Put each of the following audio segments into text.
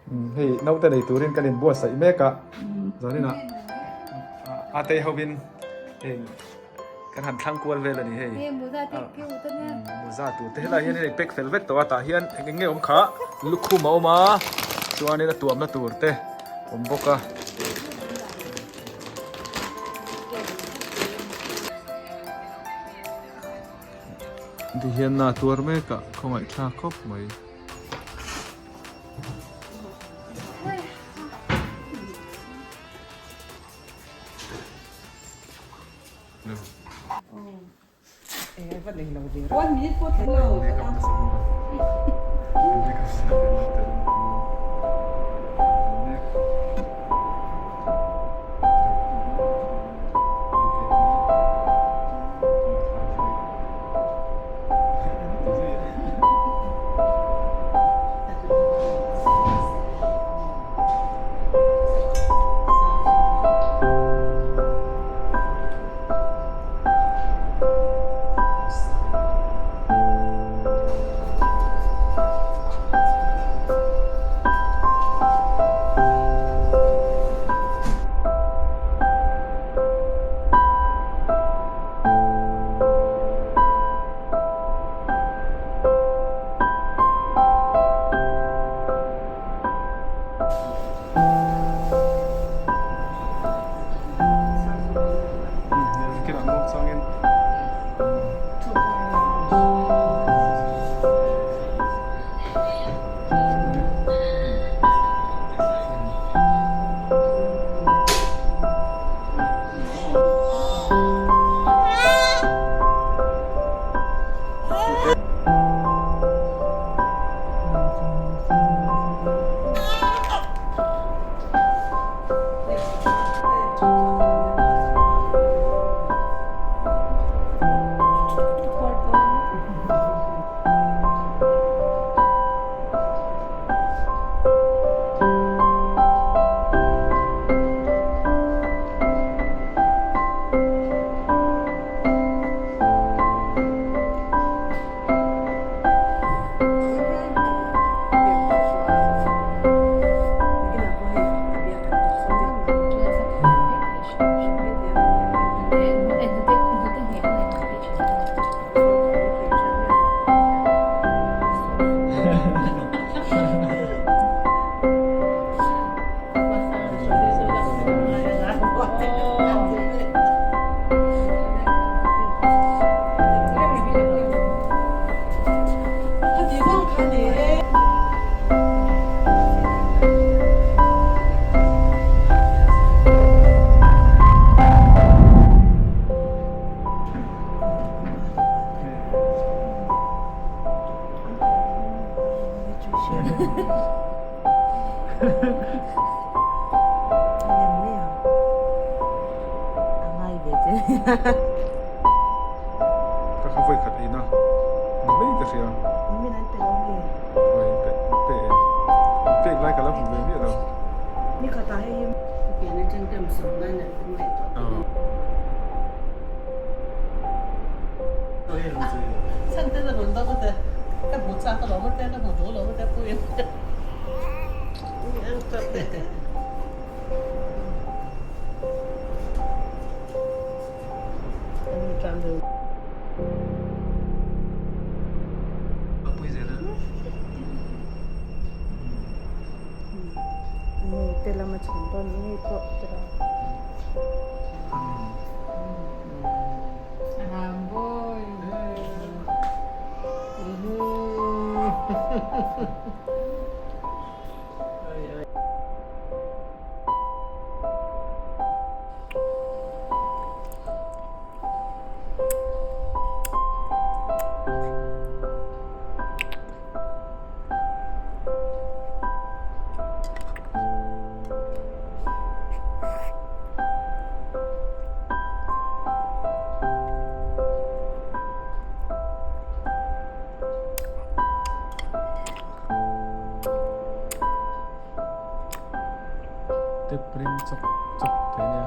Hei naute nei turin kan inbuatsaih mek a, zaninah Atei hovin heng kan han thlang kual vel a ni hei. Muza tur te helai hian hei pack fel vek tawh a, tah hian eng eng nge awm kha lukhum a awm a, chuanin a tuamna tur te awm bawk a. Tihian na tuar mek a khawngaihthlak khawp mai. Ka kha vawi khat eina ni mai ka hria. Oi pe pe e. Pek lai ka la hmu ve miah lo. Te print chawk chawk thei nia.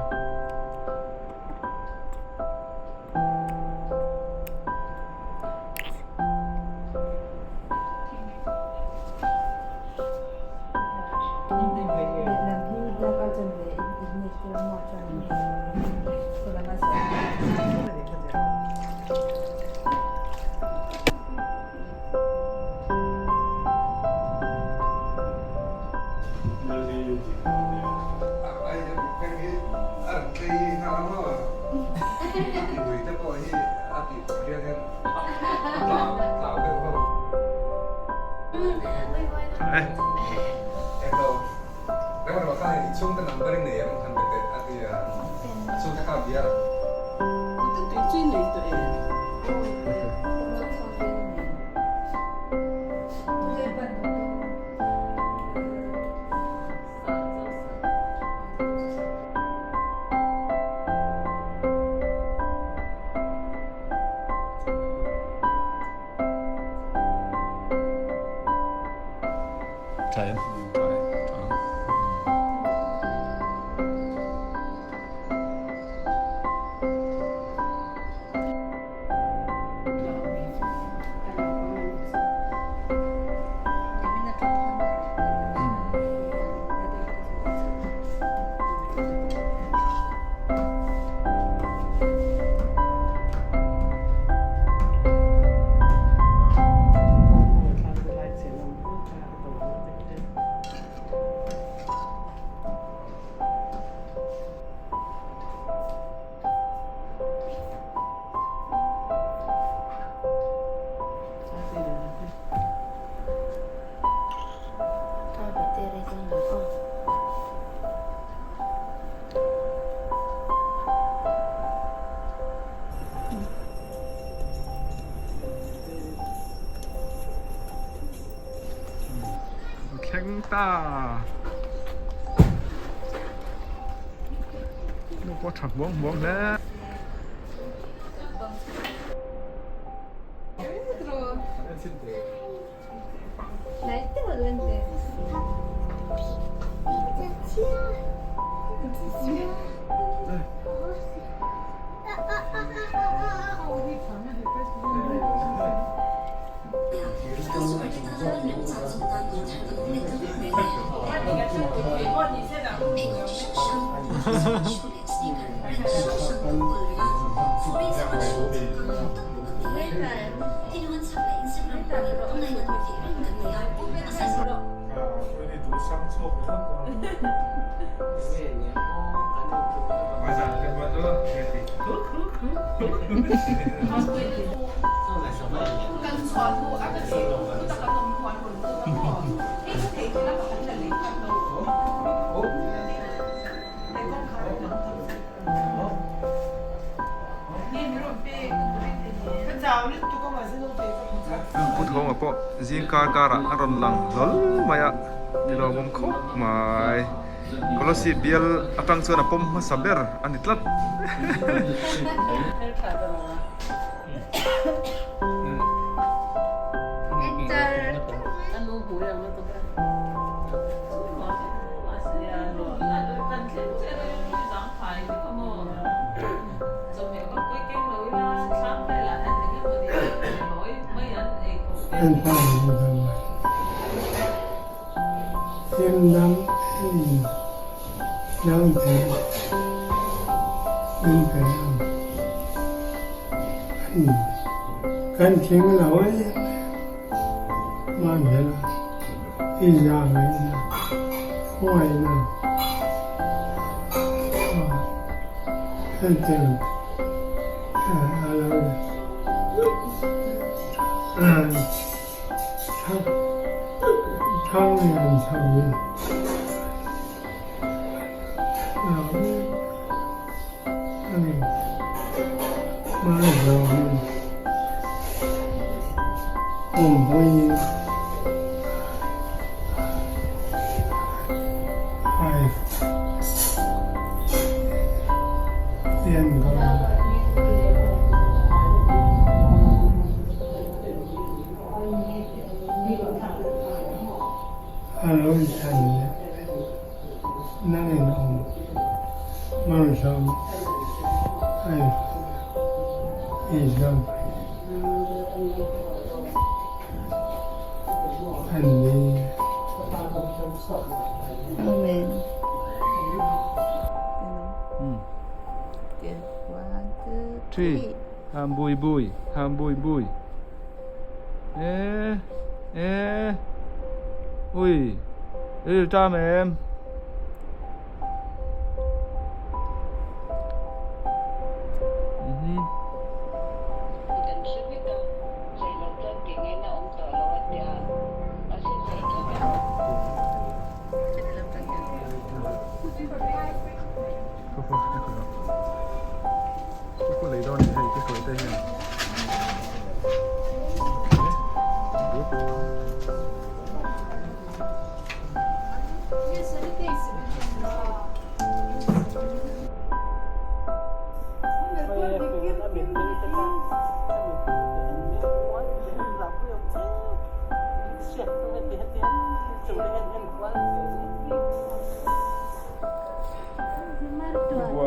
Tha em? Tha e. Tha ang. Thleng ta. Nu pawh tha hmuang hmuang hle. Pu Thawma pawh zing kar karah a rawn lang hlawl mai a, ni lawmawm khawp mai. Kolosip bial atang chuan a pawm hmasa ber a ni tlat. Kan thing lo em em i zahna khawngaihna hetiang a lo thang lian chho hi a ni. Hmaizawn awmpui ai enkawl. A lo chan leh nangin awm malsawm ai Isua an ni. Amen. One, two, Three. Ham bui bui, ham bui bui. E, e. Ui, ri tam em.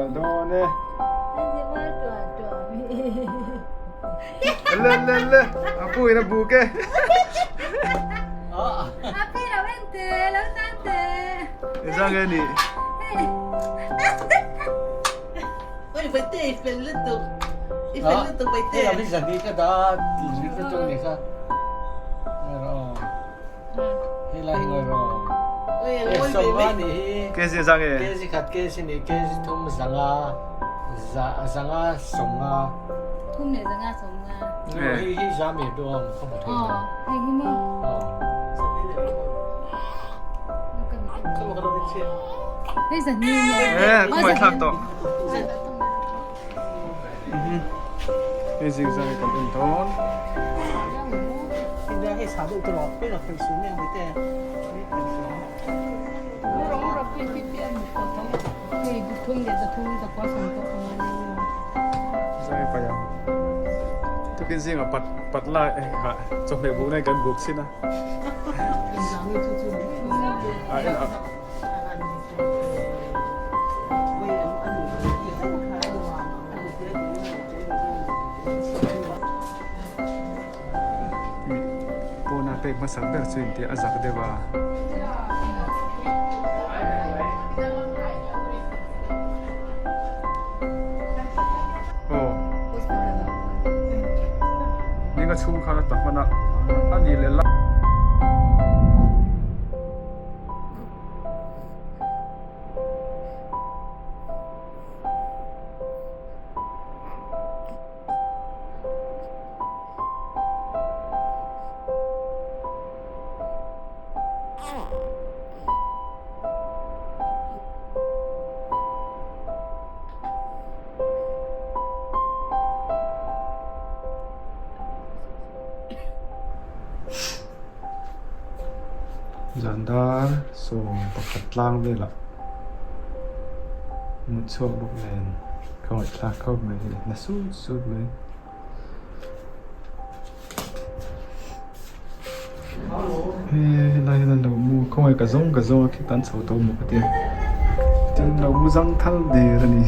kual dawn e. Le le le a pu in a buk e. Engzah nge ni? Kg zah nge? Kg khat kg ni kg thum zanga za zanga sawmnga. Thum leh zanga sawmnga. Hei hi za me dawn ka hmu thei lo. Hei hi maw? Hei zahni maw? Eh, ka hmuai thlak tawh. Hei zing zang kan en dawn. Zai paya. Tukin zinga pat pat lai ha chawhmeh buk nai kan buk sin a. A en a. Pawna pek hmasak ber chu inti a zak deuh a. Aw. Ninga chhung khan a ta hman a, a ni leh la. Zan dar sawm pakhat tlang velah mut chhuak bawk nen ka ngaihthlak khawp mai hi na sut sut mai. He helai hian an lo mu khawngaih ka zawng ka zawng a khi tan chho tawh maw ka ti a tin an lo mu zang thal der a ni.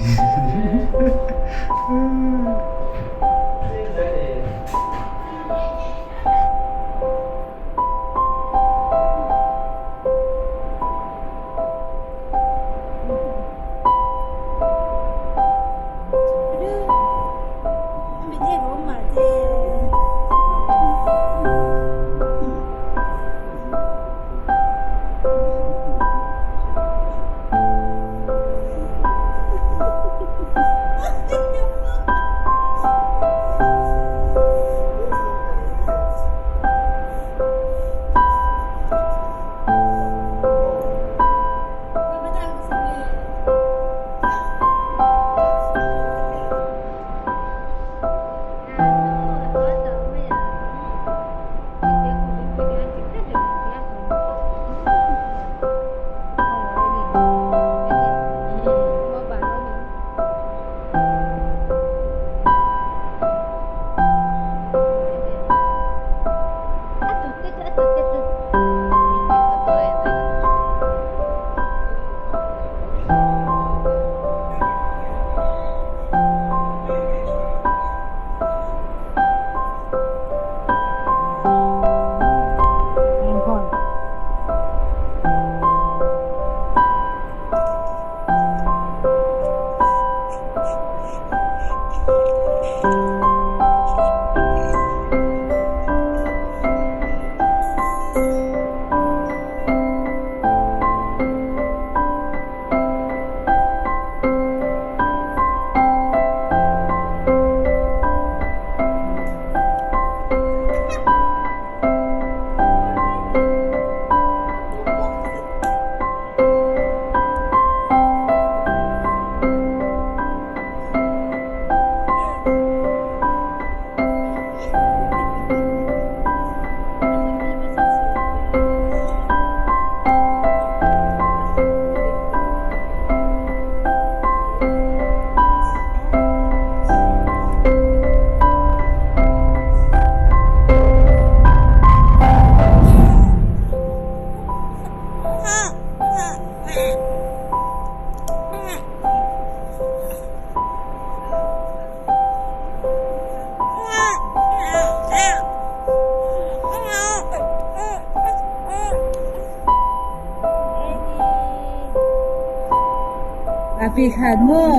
A pi khan maw?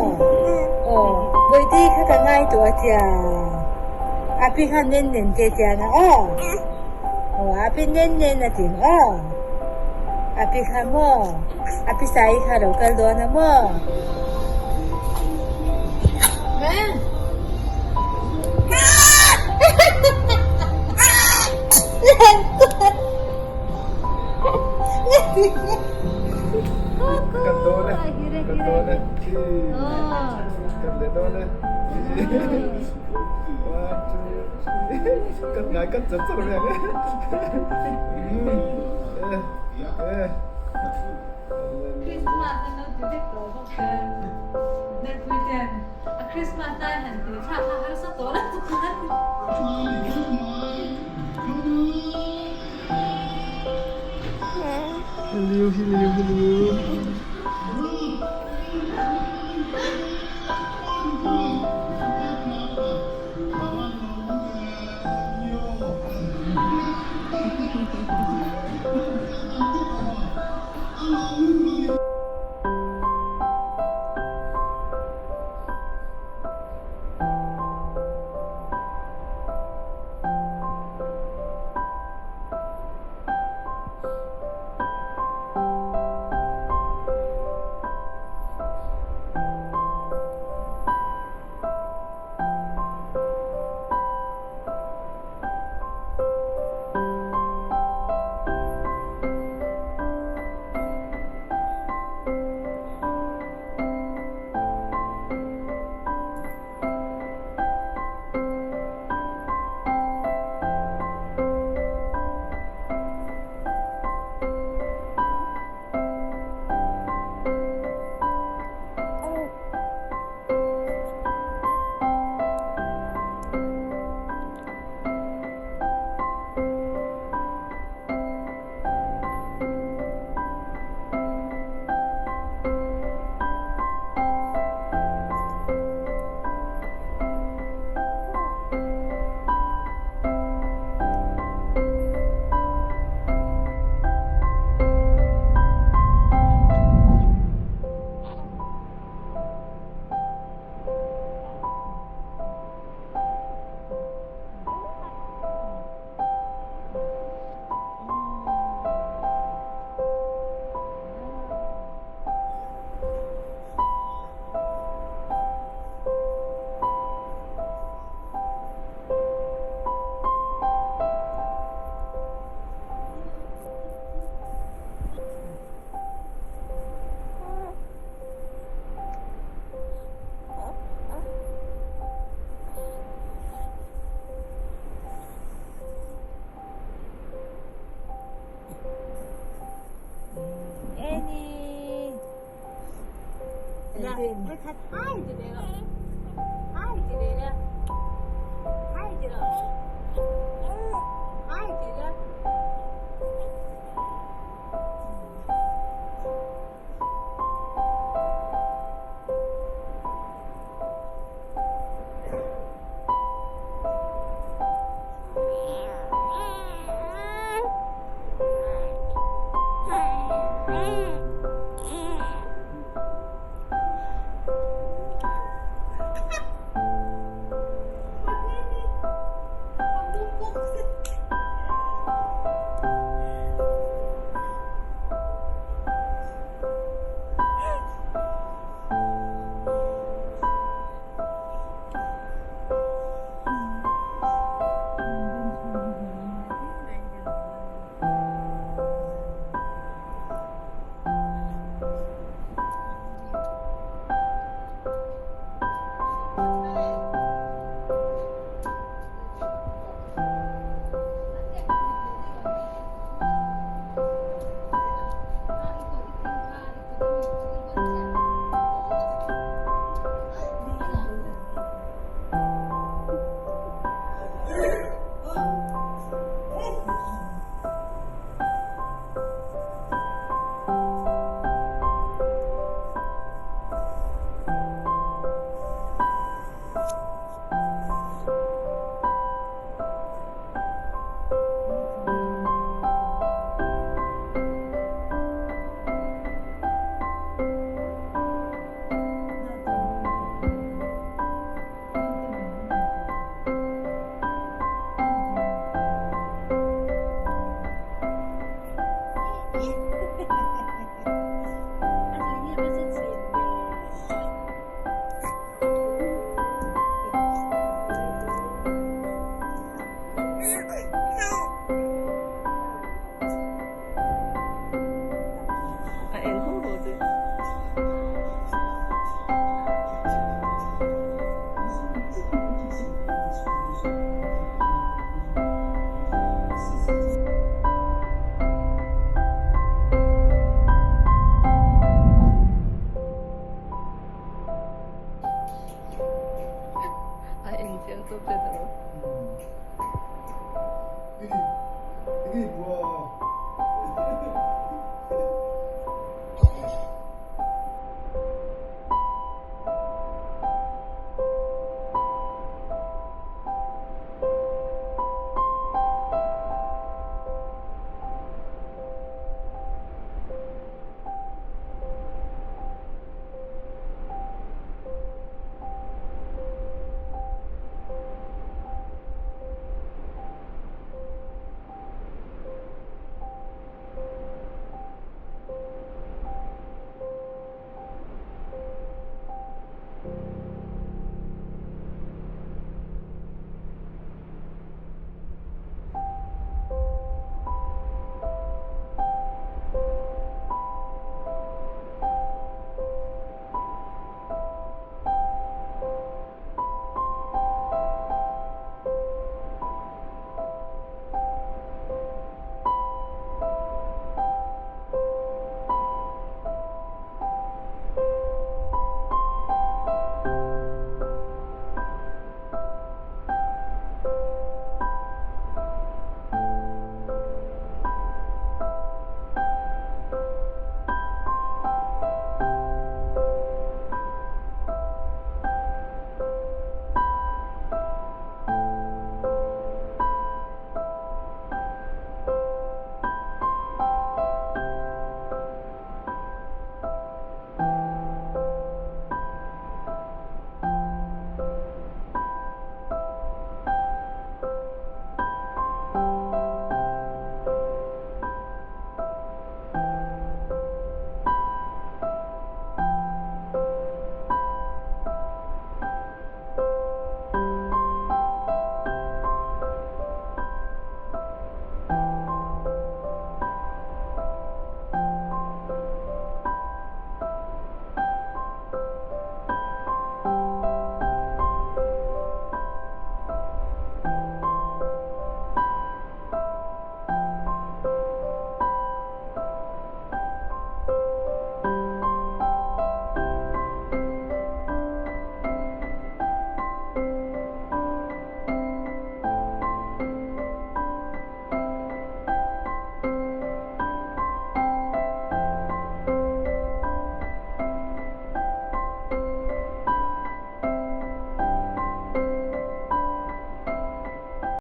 Aw, Bawihte kha ka ngai tawh a tia. A pi khan nen nen te tia na aw. Aw, a pi nen nen a ti ang aw. A pi kha maw? A pi Sai kha lo kal dawn a maw? Kan dawn e, kan dawn e. Kan leh dawn e. One, two, three. Kan ngai kan char char mai ang e. Christmas an lo ti vek tawh bawk te. Nepui ten a Christmas lai han tih thlak kha harsa tawh lo chuan. Hello, hello, hello.